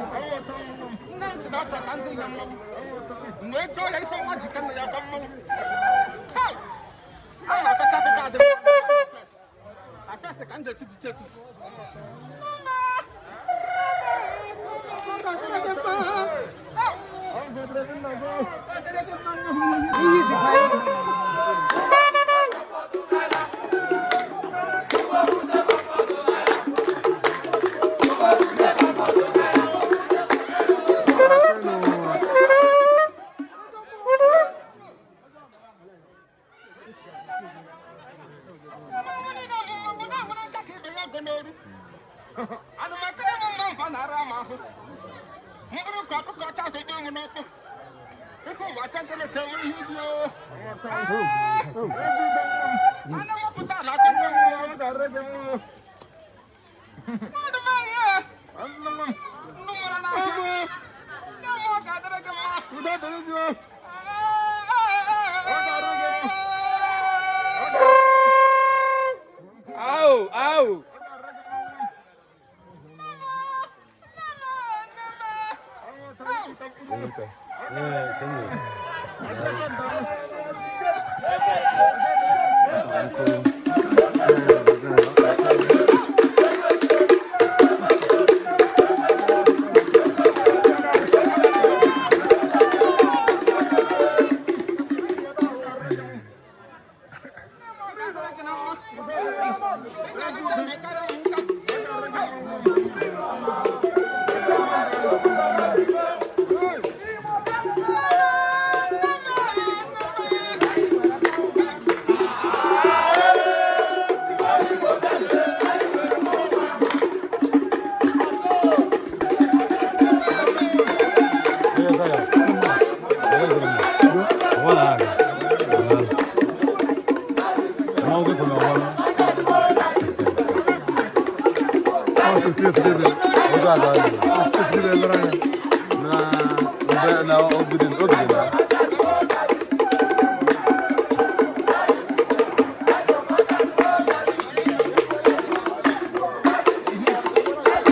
Nne m si na ọ chọrọ ka m zi ya mmanwụ. M wee jụọ ya ife nwa ji ka nna ya gwa mmanwụ. Hey! A na-akọcha akụkọ adị m na first ka m ga-etutu etutu. Au, au. Na ogide na